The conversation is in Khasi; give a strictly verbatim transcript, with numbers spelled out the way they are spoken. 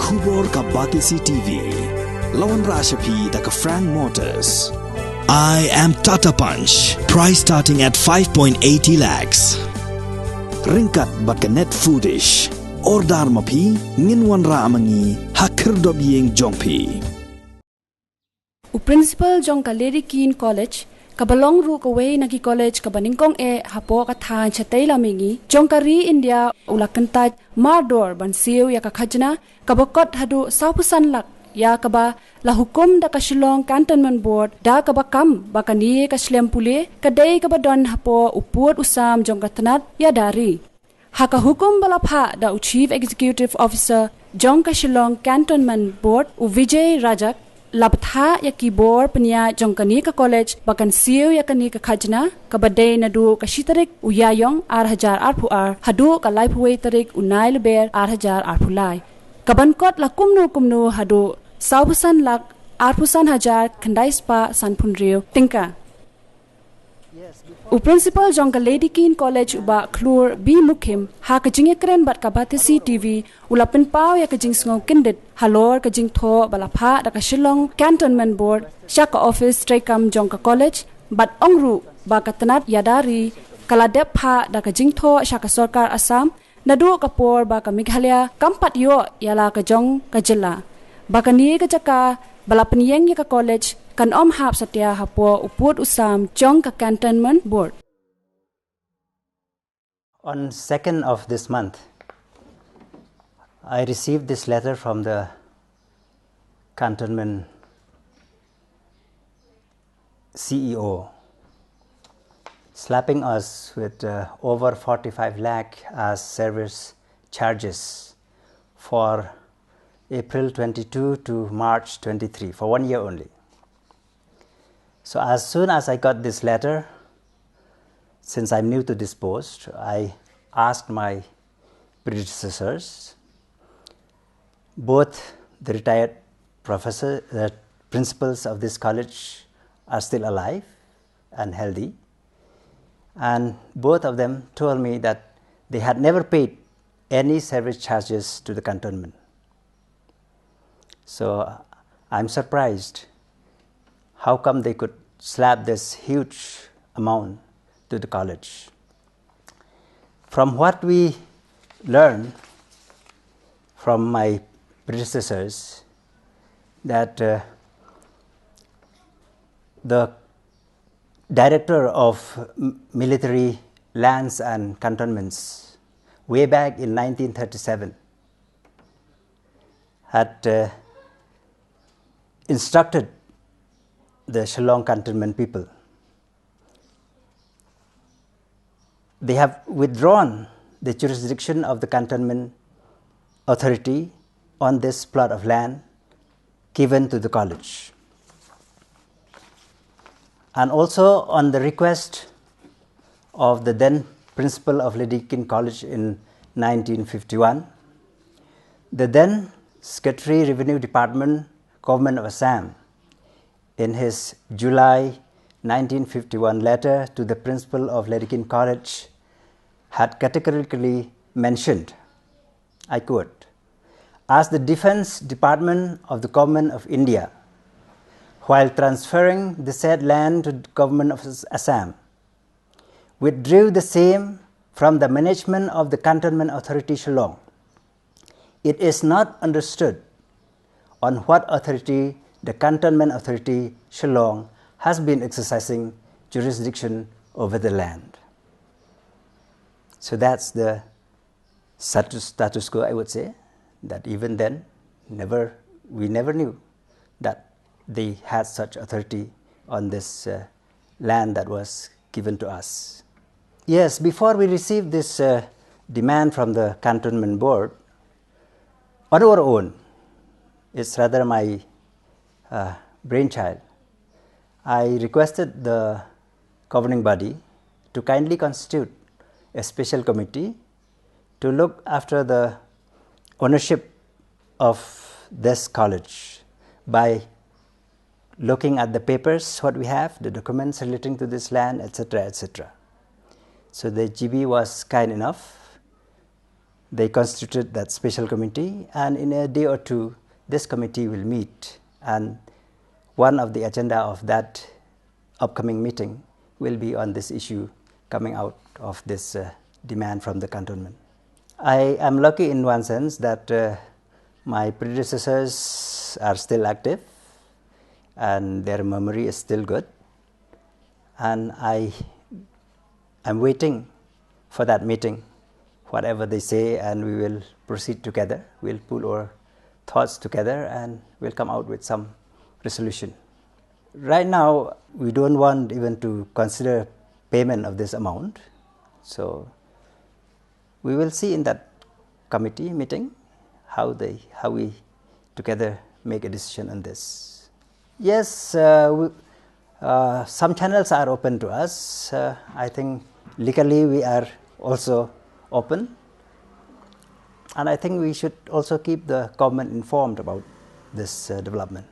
Khubor ka Batesi T V. La wanrah sha phi da ka Frank Motors. I am Tata Punch. Price starting at five point eighty lakhs. Ryngkat bad ka Net Foodish. Order ma phi, ngin wanrah ma ngi ha khyrdop ïing jong phi. U principal jong ka Lady Keane College, kaba long ruh kawei na ki college kaba nyngkong eh hapoh ka thaiñ shatei lam mihngi jong ka ri India, u la kyntait mardor ban siew ïa ka khajna kaba kot haduh sawphew san lak, ïa kaba la hukum da ka Shillong Cantonment Board, da kaba kam ba kane ka shlem pule ka dei kaba don hapoh u pud u sam jong ka tnat ïada ri. Ha ka hukum ba la phah da u Chief Executive Officer jong ka Shillong Cantonment Board, u Vijay Rajak, la bthah ïa ki bor pynïaid jong kane ka college ba kan siew ïa kane ka khajna kaba dei naduh ka shi tarik u Ïaïong ar hajar arphew ar haduh ka laiphew wei tarik u Naiïalam ar hajar arphew lai, kaban kot la kumno kumno haduh sawphew san lak arphew san hajar khyndai spah sanphew hynriew tyngka. U principal jong ka Lady Keane College, u Bah Khlur B Mukhim, ha ka jingïakren bad ka Batesi T V, u la pynpaw ïa ka jingsngew kyndit halor ka jingthoh ba la phah da ka Shillong Cantonment Board sha ka office treikam jong ka college, bad ong ruh ba ka tnat ïada ri ka la dep phah da ka jingthoh sha ka sorkar Assam naduh ka por ba ka Meghalaya kam pat ïoh ïa la ka jong ka jylla, ba kane ka jaka ba la pynïeng ïa ka college kan ym hap satia hapoh u pud u sam jong ka Cantonment Board. On second of this month, I received this letter from the Cantonment C E O, slapping us with, uh, over forty-five lakh as service charges for April twenty-two to March twenty-three, for one year only. So as soon as I got this letter, since I'm new to this post, I asked my predecessors. Both the retired professor, the principals of this college are still alive and healthy. And both of them told me that they had never paid any service charges to the cantonment. So I'm surprised how come they could slap this huge amount to the college. From what we learn from my predecessors, that, uh, the director of m-, military lands and cantonments, way back in nineteen thirty-seven, had, uh, instructed the Shillong Cantonment people. They have withdrawn the jurisdiction of the Cantonment Authority on this plot of land given to the college. And also on the request of the then principal of Lady Keane College in nineteen fifty-one, the then Secretary, Revenue Department, Government of Assam, in his July nineteen fifty-one letter to the principal of Lady Keane College, had categorically mentioned, I quote, "As the Defense Department of the Government of India, while transferring the said land to the Government of Assam, withdrew the same from the management of the Cantonment Authority, Shillong, it is not understood on what authority the Cantonment Authority, Shillong, has been exercising jurisdiction over the land." So that's the status, status quo, I would say, that even then, never, we never knew that they had such authority on this, uh, land that was given to us. Yes, before we received this, uh, demand from the Cantonment Board, on our own, it's rather my, uh, brainchild, I requested the governing body to kindly constitute a special committee to look after the ownership of this college by looking at the papers, what we have, the documents relating to this land, et cetera, et cetera. So the G B was kind enough they constituted that special committee, and in a day or two, this committee will meet, and one of the agenda of that upcoming meeting will be on this issue coming out of this uh, demand from the cantonment. I am lucky in one sense that uh, my predecessors are still active and their memory is still good. And I am waiting for that meeting, whatever they say, and we will proceed together. We'll pool our thoughts together and we'll come out with some resolution. Right now, we don't want even to consider payment of this amount. So we will see in that committee meeting how they how we together make a decision on this. Yes, uh, we, uh, some channels are open to us. Uh, I think legally we are also open, and I think we should also keep the government informed about this uh, development.